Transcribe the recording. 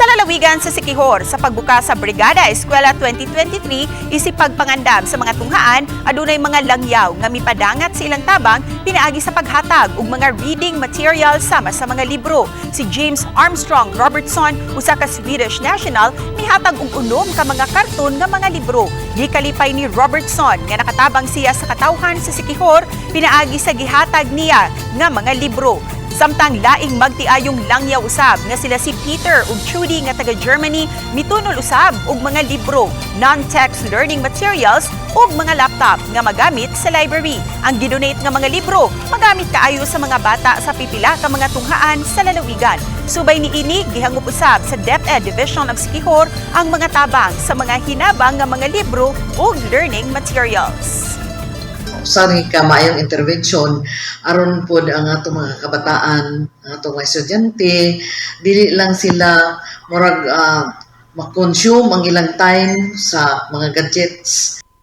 Lalawigan sa Siquijor sa pagbuka sa Brigada Eskwela 2023 isip pagpangandam sa mga tunghaan, adunay mga langyaw nga mipadangat sa ilang tabang pinaagi sa paghatag og mga reading material sama sa mga libro. Si James Armstrong Robertson, usa ka Swedish national, mihatag og 6 ka mga karton nga mga libro. Gikalipay ni Robertson nga nakatabang siya sa katawhan sa Siquijor pinaagi sa gihatag niya nga mga libro. Samtang laing magtiayong langyaw usab nga sila si Peter ug Trudy nga taga Germany mitunol usab og mga libro, non-text learning materials ug mga laptop nga magamit sa library. Ang gidonate nga mga libro magamit kaayo sa mga bata sa pipila ka mga tunghaan sa lalawigan. Subay niini, gihangop usab sa DepEd Division of Siquijor ang mga tabang sa mga hinabang nga mga libro ug learning materials. Usa ni ka maayong intervention aron pod ang atong mga kabataan, ang atong mga estudyante, dili lang sila murag ma-consume ang ilang time sa mga gadgets.